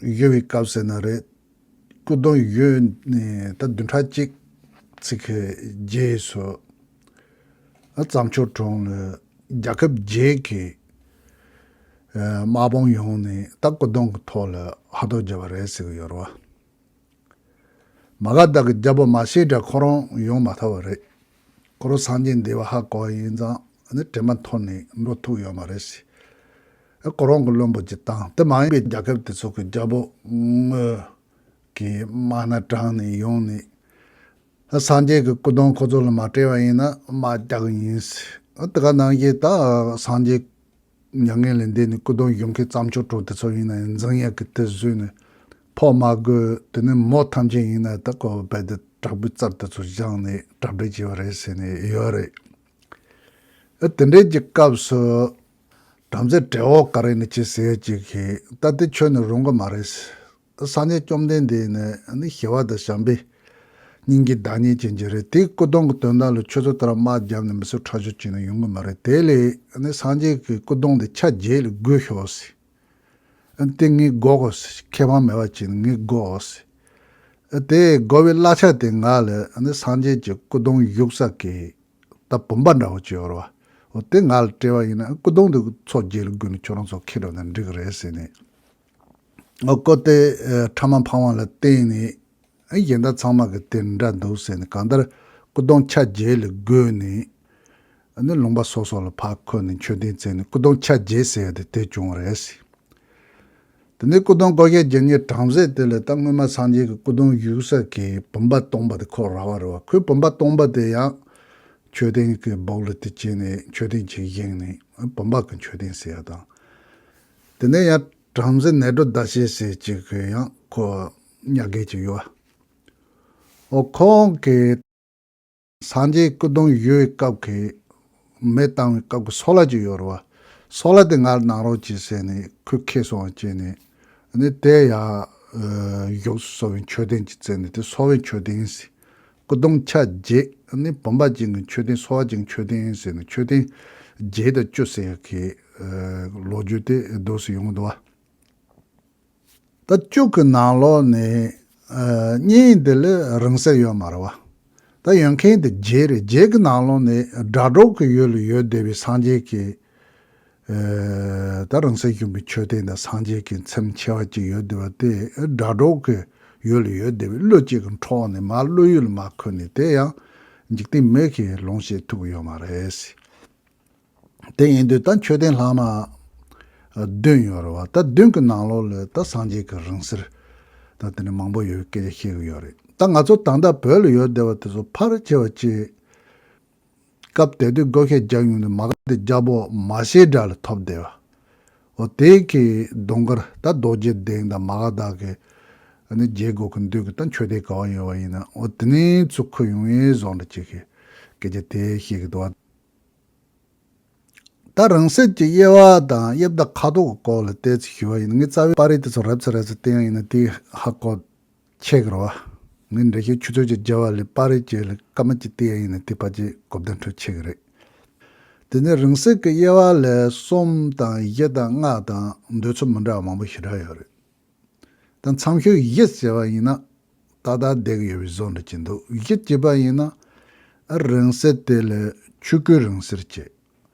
གཞུ་བའི་སྐབས་ཟེར་ན་རེད། སྐུ་གདུང་གཞུས་ནས་ད་བདུན་ཕྲག་གཅིག་ཙམ་གྱི་རྗེས་སུ། ཨ་རྩྭ་མཆོག་གྲོང་ལ་རྒྱལ་ཁབ་བརྒྱད་ཀྱི་ཨ་དམག་དཔུང་ཡོང་ནས་ད་སྐུ་གདུང་གི་ཐོག་ལ་ཕར་རྡོ་བརྒྱབ་པ་རེད་ཟེར་གྱི་ཡོད་རེད་བ། མ་ག་དྷ་གི་རྒྱལ་པོ་མ་ཤི་ཀ་ཁོ་རང་ཡོང་མ་ཐུབ་པ་རེད། ཁོ་རང་སངས་རྒྱས་འདས་པ་ཧ་གོ་བ་ཡིན་ཙང་ནི་དྲན་པ་འཐོར་ནས་འགྲོ་ཐུབ་ཡོད་མ་རེད་ཟེར། ཁོ་རང་གི་བློན་པོ་ཅིག་བཏང་། དེ་མ་ཡིན་པའི་རྒྱལ་ཁབ་དེ་ཚོ་གི་རྒྱལ་པོ་དངོས་ཀྱི་དམག་སྣ་དྲངས་ནས་ཡོང་ནས། སངས་རྒྱས་ཀྱི་སྐུ་གདུང་ཁོ་ཚོ་ལ་མ་སྤྲད་པ་ཡིན་ན་དམག་རྒྱག་གི་ཡིན་ཟེར། དེ་ག་ནང་བཞིན་ད་སངས་རྒྱས་མྱ་ངན་ལས་འདས་ནས་སྐུ་གདུང་གཞུ་མཁན་རྩྭ་མཆོག་གྲོང་དེ་ཚོ་ཡིན་ན་ཡང་འཛིང་ཡག་གི་དེ་བཟོས་ནས་ཕོགས་མ་དགོས། དེ་ནས་མོ་ཐམས་ཅད་ཡིན་ན་ད་ཁོ་རྦད་དེ་དྲག་པོའི་རྩལ་དེ་ཚོ་སྦྱངས་ནས་གྲ་སྒྲིག་བྱས་པ་རེད་ཟེར་ནས་ཡོད་རེད། ཨ་དེ་འདྲའི་གི་སྐབས་སུ་བྲམ་ཟེ་བྲེ་བོ་ག་རེ་ནི་ཅི་ཟེར་ཅིག་གིས་ད་དེ་ཁྱོན་ནས་རུང་གི་མ་རེད། སངས་རྒྱས་བཅོམ་ལྡན་འདས་ནི་ནི་ཞི་བ་དང་བྱམས་པའི་སྙིང་རྗེ་བདག་ཉིད་ཅན་ཅིག་རེད། དེའི་སྐུ་གདུང་གི་དོན་དག་ལ་ཁྱོད་ཚོ་ལྟར་དམག་བརྒྱབ་ནས་མི་ཚེ་ཁྲག་སྦྱོར་བྱས་ནས་ཡོང་གི་མ་རེད། དེ་ལས་ནི་སངས་རྒྱས་ཀྱི་སྐུ་གདུང་དེ་ཆ་བརྒྱད་ལ་བགོས་ཤོག་ཟེར། དེ་ངས་བགོ་དགོས་ཟེར། ཁེ་ཕན་མེད་པ་བྱས་ནས་ངས་བགོ་ཟེར། དེ་བགོ་བའི་གླ་ཆ་དེ་ང་ལ་ནི་སངས་རྒྱས་ཀྱི་སྐུ་གདུང་བཞུགས་ས་གི་ད་བུམ་པ་འདྲ་བོ་ཅིག་ཡོད་རེད་ འོ་དེ་ང་ལ་སྤྲད་པ་ཡིན་ན་སྐུ་གདུང་དེ་ཚོགས་བརྒྱད་ལ་བགོས་ནས་ཁྱོད་རང་ཚོ་འཁྱེར་འགྲོ་ན་འགྲིག་གི་རེད་ཟེར་ནས། ཨོ་ཀོ་དེ་ཨ་ཕྲ་མ་འཕང་བ་ལ་བརྟེན་ནས་ཨ་གཞན་དག་ཚང་མ་གི་དེ་འདྲ་འདུག་ཟེར་ནས། གང་ལྟར་སྐུ་གདུང་ཆ་བརྒྱད་ལ་བགོས་ནས་ཨ་ནི་ལུང་པ་སོ་སོ་ལ་ཕར་འཁོད་ནས་མཆོད་རྟེན་བརྩིགས་ནས་སྐུ་གདུང་ཆ་བརྒྱད་ཟེར་ཡ་དེ་དེ་བྱུང་བ་རེད་ཟེར། དེ་ནས་སྐུ་གདུང་སྒོར་གཞས་བརྒྱད་གཉིས་བྲམ་ཟེ་དེ་ལ་ད་སྔོན་མ་སངས་རྒྱས་ཀྱི་སྐུ་གདུང་བཞུགས་ས་གི་བུམ་པ་སྟོང་པ་དེ་ཁོ་རག་པ་རེད་བ། ཁོའི་བུམ་པ་སྟོང་པ་དེ་ཡང་མཆོད་རྟེན་གྱི་སྦུག་ལ་དེ་བྱས་ནས་མཆོད་རྟེན་ཅིག་བཞེངས་ནས་བུམ་པ་གི་མཆོད་རྟེན་ཟེར་ཡ་དང་། དེ་ནས་ཡང་བྲམ་ཟེ་ནེ་གྲོ་ཟླ་ཤེལ་ཟེར་ཅིག་གི་ཡང་ཁོ་ཉག་གེ་ཅིག་ཡོད་བ། འོ་ཁོང་གིས་སངས་རྒྱས་སྐུ་གདུང་ཡོད་པའི་སྐབས་ཀྱི་མེ་བཏང་བའི་སྐབས་ཀྱི་སོལ་བ་ཅིག་ཡོད་རེད་བ། སོལ་བ་དེ་ང་ལ་གནང་རོགས་གྱིས་ཟེར་ནས་ཁོས་ཁྱེར་སོང་བ་བྱས་ནས། ཨ་ནི་དེ་ཡང་ཨ་བཞུགས་སུ་གསོལ་བའི་མཆོད་རྟེན་གྱི་རྩེ་ནས་དེ་གསོལ་བའི་མཆོད་རྟེན་ཟེར། སྐུ་གདུང་ཆ་བརྒྱད། ཨ་ནི་བུམ་པ་ཅན་གྱི་མཆོད་རྟེན། གསོལ་བ་ཅན་གྱི་མཆོད་རྟེན་ཟེར་ནས་མཆོད་རྟེན་བརྒྱད་དང་བཅུ་ཟེར་ཡག་གི་ཨ་ལོ་རྒྱུས་དེ་འདུག་སེ་ཡོང་གི་འདུག་བ། ད་བཅུ་གི་ནང་ལོགས་ནས་ཨ་གཉིས་འདི་ལ་རིང་བསྲེལ་ཡོད་མ་རེད་བ། ད་ཡོད་མཁན་དེ་བརྒྱད་རེད། བརྒྱད་ཀྱི་ནང་ལོགས་ནས་སྒྲ་སྒྲོགས་ཀྱི་ཡུལ་ལ་ཡོད་བསྡད་པའི་སངས་རྒྱས་ཀྱི་ཨ་ད་རིང་བསྲེལ་བཞུགས་པའི་མཆོད་རྟེན་དང་། སངས་རྒྱས་ཀྱི་ཚེམས་མཆེ་བ་གཅིག་ཡོད་བསྡད་པ་དེ་སྒྲ་སྒྲོགས་ཀྱི་ཡུལ་ལ་ཡོད་བསྡད་པའི་གླུ་གཅིག་གི་འཕྲོ་ནས་མར་གླུ་ཡུལ་ལ་མར་འཁོད་ནས། དེ་ཡང་འཇིག་རྟེན་མི་གིས་ལོངས་སྤྱོད་ཐུབ་ཀྱི་ཡོད་མ་རེད། དེ་ཡིན་དུས་ད་མཆོད་རྟེན་ལྷག་མ་བདུན་ཡོད་རེད་བ། ད་བདུན་གྱི་ནང་ལོགས་ལ་ད་སངས་རྒྱས་ཀྱི་རིང་བསྲེལ་ད་དེ་ནས་མང་པོ་ཡོད་པའི་སྐད་ཆ་བཤད་ཀྱི་ཡོད་རེད། ད་ང་ཚོ་ད་ལྟ་བོད་ལ་ཡོད་བསྡད་པ་དེ་ཚོ་ཕལ་ཆེ་བ་ཅིག་སྐབས་དེ་དུས་སྒོར་གཞས་རྒྱག་ཡོང་དུས་མ་ག་དེ་རྒྱལ་པོ་མ་ཤེས་དགྲ་ལ་ཐོབ་བསྡད་པ། འོ་དེ་གི་གདོང་དཀར་ད་རྡོ་རྗེ་གདན་དང་མ་ག་དྷ་གི་ཨ་ནི་རྗེ་སྒོ་གི་མདུན་གྱི་ད་མཆོད་རྟེན་ག་བ་ཡོད་པ་ཡིན་ན། འོ་དེ་ནས་ཚུར་འཁུར་ཡོང་ཡས་བཟོ་འདྲ་ཅིག་གི་སྐད་ཆ་དེ་བཤད་ཀྱི་འདུག་བ། ད་རིང་བསྲེལ་གྱི་དབྱེ་བ་དང་དབྱེ་བ་དང་ཁ་དོག་གི་སྐོར་ལ་ཏོག་ཙམ་ཞུ་བ་ཡིན་ན། ངས་རྩ་བའི་པར་རིས་དེ་ཚོ་རེབ་ཙམ་རེབ་ཙམ་བསྟན་ཡ་ཡིན་ན་དེ་ཧ་གོ་ཆེ་གི་རེད་བ། ངས་འགྲེལ་བཤད་ཆུ་ཚོད་ཅིག་བརྒྱབ་པ་ལས་པར་རིས་ཅིག་ལ་སྐར་མ་གཅིག་བསྟན་ཡ་ཡིན་ན་དེ་ཕལ་ཆེར་གོ་བརྡ་འཕྲོད་ཆེ་གི་རེད། དེ་ནས་རིང་བསྲེལ་གྱི་དབྱེ་བ་ལ་གསུམ་དང་བཞི་དང་ལྔ་དང་འདོད་ཚུལ་མི་འདྲ་བ་མང་པོ་ཞེ་དྲག་ཡོད་རེད། ད་མཚམས་ཤོས་བཞི་ཟེར་བ་ཡིན་ན་ཏག་ཏག་བསྡད་ཀྱི་ཡོད་པའི་བཟོ་འདྲ་ཅིག་འདུག། བཞི་ཅེས་པ་ཡིན་ན་རིང་བསྲེལ་དེ་ལ་ཆོས་སྐུའི་རིང་བསྲེལ་བྱས།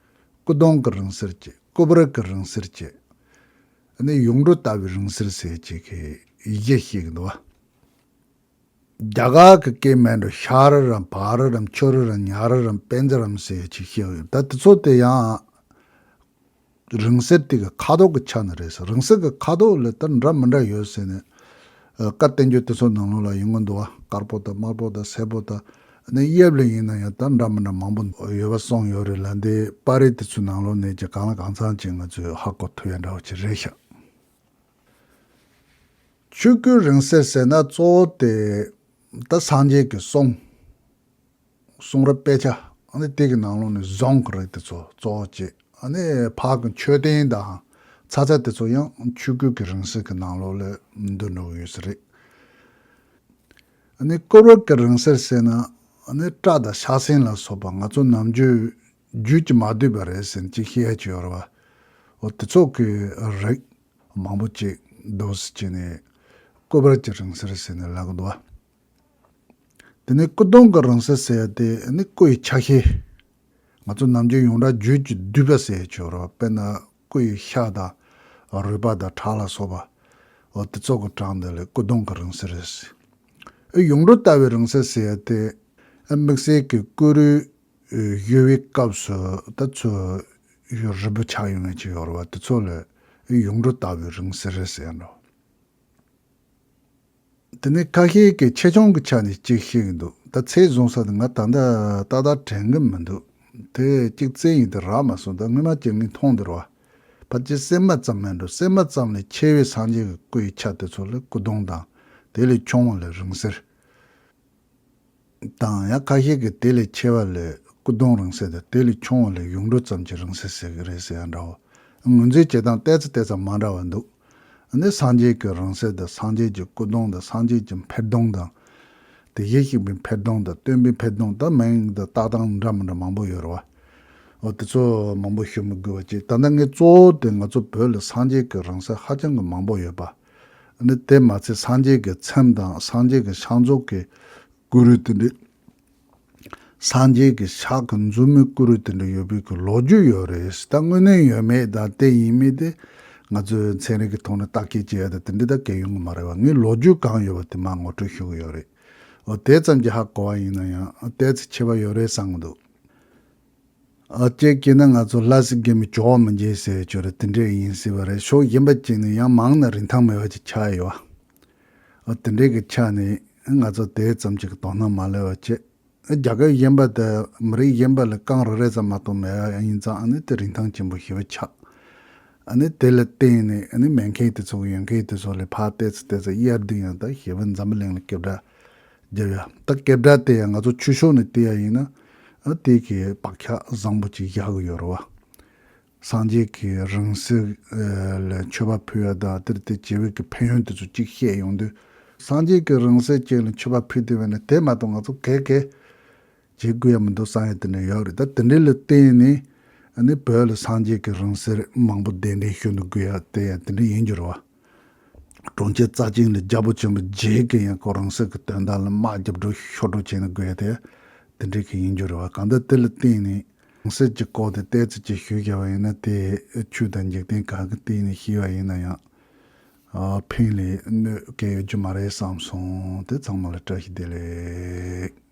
སྐུ་གདུང་གི་རིང་བསྲེལ་བྱས། སྐུ་པར་གྱི་རིང་བསྲེལ་བྱས། ཨ་ནི་ཡུངས་འབྲུ་ལྟ་བུའི་རིང་བསྲེལ་ཟེར་བྱས་ཀྱི་བཞི་བཤད་ཀྱི་འདུག་བ། རྒྱ་གར་གྱི་སྐད་མིན་འགྲོ། ཤཱ་ར་རམ་བྷ་ར་རམ་ཆུ་ར་རམ་ཉ་ར་རམ་པཉྩ་རམ་ཟེར་བྱས་བཤད་ཡོད། ད་དེ་ཚོ་དེ་ཡང་རིང་བསྲེལ་དེ་གི་ཁ་དོག་གི་ཆ་ནས་རེད་ཟེར། རིང་བསྲེལ་གི་ཁ་དོག་ལ་ད་འདྲ་མི་འདྲ་ཡོད་ཟེར་ནས། ཨ་བཀའ་བསྟན་འགྱུར་དེ་ཚོ་ནང་ལོགས་ལ་ཡོང་གི་འདུག་བ། དཀར་པོ་དང་དམར་པོ་དང་སེར་པོ་དང་། ཨ་ནི་དབྱིབས་ལ་ཡིན་ན་ཡང་ད་འདྲ་མི་འདྲ་མང་པོ་ཡོད་པ་གསུངས་ཡོད་རེད་ལ། འདི་པར་རིས་དེ་ཚོའི་ནང་ལོགས་ནས་ཀྱི་གང་ལ་གང་འཚམ་ཅིག་ང་ཚོས་ཧ་གོ་ཐུབ་ཡ་འདྲ་བོ་ཅིག་རེད་ཤག། ཆོས་སྐུའི་རིང་བསྲེལ་ཟེར་ན་གཙོ་བོ་དེ་ད་སངས་རྒྱས་ཀྱི་གསུང་། གསུང་རབ་དཔེ་ཆ། ཨ་ནི་དེ་གི་ནང་ལོགས་ནས་བཟུང་གི་རིགས་དེ་ཚོ་གཙོ་བོ་བྱས། ཨ་ནི་ཕར་གི་མཆོད་རྟེན་དང་ཚ་ཚ་དེ་ཚོ་ཡང་ཆོས་སྐུ་གི་རིང་བསྲེལ་གི་ནང་ལོགས་ལ་འདུ་འགྲོ་གི་ཡོད་ས་རེད། ཨ་ནི་སྐུ་པར་གི་རིང་བསྲེལ་ཟེར་ན་ཨ་ནི་སྐྲ་དང་ཕྱག་སེན་ལ་སོགས་པ་ང་ཚོ་ནམ་རྒྱུན་རྒྱུད་ཀྱིས་མ་བསྡུས་པ་རེད་ཟེར་ནས་ཅིག་བཤད་ཡ་ཅིག་ཡོད་རེད་བ། འོ་དེ་ཚོ་གི་རིགས་མང་པོ་ཅིག་འདུག་སེ་བྱས་ནས་སྐུ་པར་གྱི་རིང་བསྲེལ་ཟེར་ནས་ལབ་གི་འདུག་བ། དེ་ནས་སྐུ་གདུང་གི་རིང་བསྲེལ་ཟེར་ཡ་དེ་ནི་སྐུ་ཡི་ཆ་ཤས། ང་ཚོ་ནམ་རྒྱུན་ཡོངས་གྲགས་རྒྱུད་ཀྱི་བསྡུས་པ་ཟེར་ཡ་ཅིག་ཡོད་རེད་བ། དཔེར་ན་སྐུ་ཡི་ཤ་དང་རུས་པ་དང་ཁྲག་ལ་སོགས་པ། འོ་དེ་ཚོ་གི་གྲངས་འདི་ལ་སྐུ་གདུང་གི་རིང་བསྲེལ་རེད། ཨེ་ཡུངས་འབྲུ་ལྟ་བུའི་རིང་བསྲེལ་ཟེར་ཡ་དེ་ཨེ་དམིགས་བསལ་གྱི་སྐུ་རུས་གཞོལ་བའི་སྐབས་སུ་ད་ཚོ་རིལ་བུ་ཆགས་ཡོང་ཡ་ཅིག་ཡོད་རེད་བ། དེ་ཚོ་ལ་ཨེ་ཡུངས་འབྲུ་ལྟ་བུའི་རིང་བསྲེལ་རེད་ཟེར་ཡ་འགྲོ། དེ་ནས་ཁ་ཤས་ཀྱིས་ཆེ་ཆུང་གི་ཆ་ནས་གཅིག་བཤད་ཀྱི་འདུག། ད་ཚད་བཟུང་ས་དེ་ང་ད་ལྟ་ཏག་ཏག་དྲན་གྱི་མི་འདུག། དེ་གཅིག་བཙལ་ཡིན་དེ་རག་མ་སོང་། ད་སྔོན་མ་ཅིག་ངས་མཐོང་དེ་རེད་བ། ཕལ་ཆེར་སྲན་མ་ཙམ་མིན་འགྲོ། སྲན་མ་ཙམ་ལས་ཆེ་བའི་སངས་རྒྱས་ཀྱི་སྐུ་ཡི་ཆ་དེ་ཚོ་ལ་སྐུ་གདུང་དང་། དེ་ལས་ཆུང་བ་ལ་རིང་བསྲེལ། དང་ཡང་ཁ་ཤས་ཀྱིས་དེ་ལས་ཆེ་བ་ལ་སྐུ་གདུང་རིང་བསྲེལ་དང་། དེ་ལས་ཆུང་བ་ལ་ཡུངས་འབྲུ་ཙམ་གྱི་རིང་བསྲེལ་ཟེར་གྱི་རེད་ཟེར་ཡ་འདྲ་བོ། ངོས་འཛིན་བྱེད་སྟངས་ཏོག་ཙམ་ཏོག་ཙམ་མ་འདྲ་བ་འདུག། ཨ་ནི་སངས་རྒྱས་ཀྱི་རིང་བསྲེལ་དང་། སངས་རྒྱས་ཀྱི་སྐུ་གདུང་དང་། སངས་རྒྱས་ཀྱི་འཕེལ་གདུང་དང་། དེ་བཞིན་གཤེགས་པའི་འཕེལ་གདུང་དང་། སྟོན་པའི་འཕེལ་གདུང་དང་། མིང་དང་བཏགས་སྟངས་འདྲ་མི་འདྲ་མང་པོ་ཡོད་རེད་བ། འོ་དེ་ཚོ་མང་པོ་ཞུ་མི་དགོས་པ་བྱས། ད་ལྟ་ངས་གཙོ་བོ་དེ་ང་ཚོ་བོད་ལ་སངས་རྒྱས་ཀྱི་རིང་བསྲེལ་ཧ་ཅང་གི་མང་པོ་ཡོད་པ། ཨ་ནི་དེ་མ་ཚད་སངས་རྒྱས་ཀྱི་ཚེམས་དང་། སངས་རྒྱས་ཀྱི་ཕྱག་མཛུབ་ཀྱི་སྐུ་རུས་དེ་འདྲའི་ སངས་རྒྱས་ཀྱི་ཕྱག་གི་མཛུབ་མོའི་སྐུ་རུས་དེ་འདྲ་ཡོད་པའི་གི་ལོ་རྒྱུས་ཡོད་རེད། ད་དངོས་གནས་ཡོད་མེད་དང་དེ་ཡིན་མིན་དེ་ང་ཚོས་ཚན་རིག་གི་ཐོག་ནས་བརྟག་དཔྱད་བྱེད་ཡ་དེ་དེ་འདྲ་ད་གལ་ཡོང་གི་མ་རེད་བ། ངས་ལོ་རྒྱུས་གང་ཡོད་པ་དེ་མར་ངོ་སྤྲོད་ཞུ་གི་ཡོད་རེད། འོ་དེ་ཙམ་གྱིས་ཧ་གོ་བ་ཡིན་ན་ཡང་ཏོག་ཙམ་ཁྱད་པར་ཡོད་རེད་བསམ་གི་འདུག་ཨ་གཅིག་བྱས་ན་ང་ཚོ་ལྷ་སྲིན་རྒྱལ་མོའི་ཇོ་བོ་མི་འཇིགས་ཟེར་ཆོས་རེད། དེ་འདྲས་ཡིན་སྲིད་པ་རེད། ཕྱོགས་གཞན་པ་གཅིག་ནས་ཡང་མང་ན་རིན་ཐང་མེད་པ་ཅིག་ཆགས་ཡོད་བ། ཨ་དེ་འདྲས་ཀྱི་ཆ་ནས་ང་ཚོ་དེ་ཙམ་ཅིག་གི་དོ་སྣང་མ་སླེབས་པ་བྱས། ཨ་རྒྱལ་ཁབ་གཞན་པ་དང་མི་རིགས་གཞན་པ་ལ་རྐང་རེ་རེ་ཙམ་མ་གཏོགས་མེད་པ་ཡིན་ཙང་ཨ་ནི་དེ་རིན་ཐང་ཆེན་པོ་ཞེ་པོ་ཆགས། ཨ་ནི་དེ་ལ་བརྟེན་ནས་ཨ་ནི་མེད་མཁན་དེ་ཚོ་ཡོད་མཁན་དེ་ཚོ་ལ་ཕར་ཏོག་ཙམ་ཏོག་ཙམ་གཡར་དུས་ཡང་ད་ཞེ་པོ་འཛམ་བུ་གླིང་ལ་སྐད་གྲགས་རྒྱབ་ཡ། ད་སྐད་གྲགས་དེ་ཡང་ང་ཚོ་ཆོས་ཕྱོགས་ནས་བལྟས་ཡ་ཡིན་ན་ཨ་དེ་གི་བག་ཆགས་བཟང་པོ་ཅིག་བཞག་གི་ཡོད་རེད་བ། སངས་རྒྱས་ཀྱི་རིང་བསྲེལ་ལ་མཆོད་པ་ཕུལ་ཡ་དང་དེར་དེ་བྱེད་པའི་གི་ཕན་ཡོན་དེ་ཚོ་གཅིག་བཤད་ཡོང་དུས། སངས་རྒྱས་ཀྱི་རིང་བསྲེལ་ཅན་ལ་མཆོད་པ་ཕུལ་དུས་བས་ན་དེ་མ་གཏོགས་ང་ཚོ་གས་གས་བྱེད་དགོས་ཡ་མི་འདུག་བསམ་ཡ་དེ་འདྲ་ཡོད་རེད། ད་དེ་འདྲ་ལ་བརྟེན་ནས་ཨ་ནི་བོད་ལ་སངས་རྒྱས་ཀྱི་རིང་བསྲེལ་མང་པོ་གདན་འདྲེན་ཞུ་འདུག་དགོས་ཡ་དེ་ཡ་དེ་འདྲ་ཡིན་རྒྱུ་རེད་བ། གྲོང་ཁྱེར་རྩ་ཅན་ལ་རྒྱལ་པོ་ཆེན་པོ་རྗེ་གི་ཡང་ཁོ་རིང་བསྲེལ་གྱི་དོན་དག་ལ་དམག་རྒྱབ་འགྲོ་ཤོར་འགྲོ་བྱས་ན་དགོས་ཡ་དེ་དེ་འདྲ་གི་ཡིན་རྒྱུ་རེད་བ། གང་ལྟར་དེ་ལ་བརྟེན་ནས་རིང་བསྲེལ་གྱི་སྐོར་དེ་ཏོག་ཙམ་ཅིག་ཞུས་བཞག་པ་ཡིན་ན་དེ་ཆོས་དང་འཇིག་རྟེན་གང་གི་སྟེང་ནས་ཤེས་པ་ཡིན་ན་ཡང་ཨ་ཕན་ལས་གནོད་སྐལ་ཡོད་རྒྱུ་མ་རེད་བསམ་སོང་། དེ་ཚང་མ་ལ་བཀྲ་ཤིས་བདེ་ལེགས།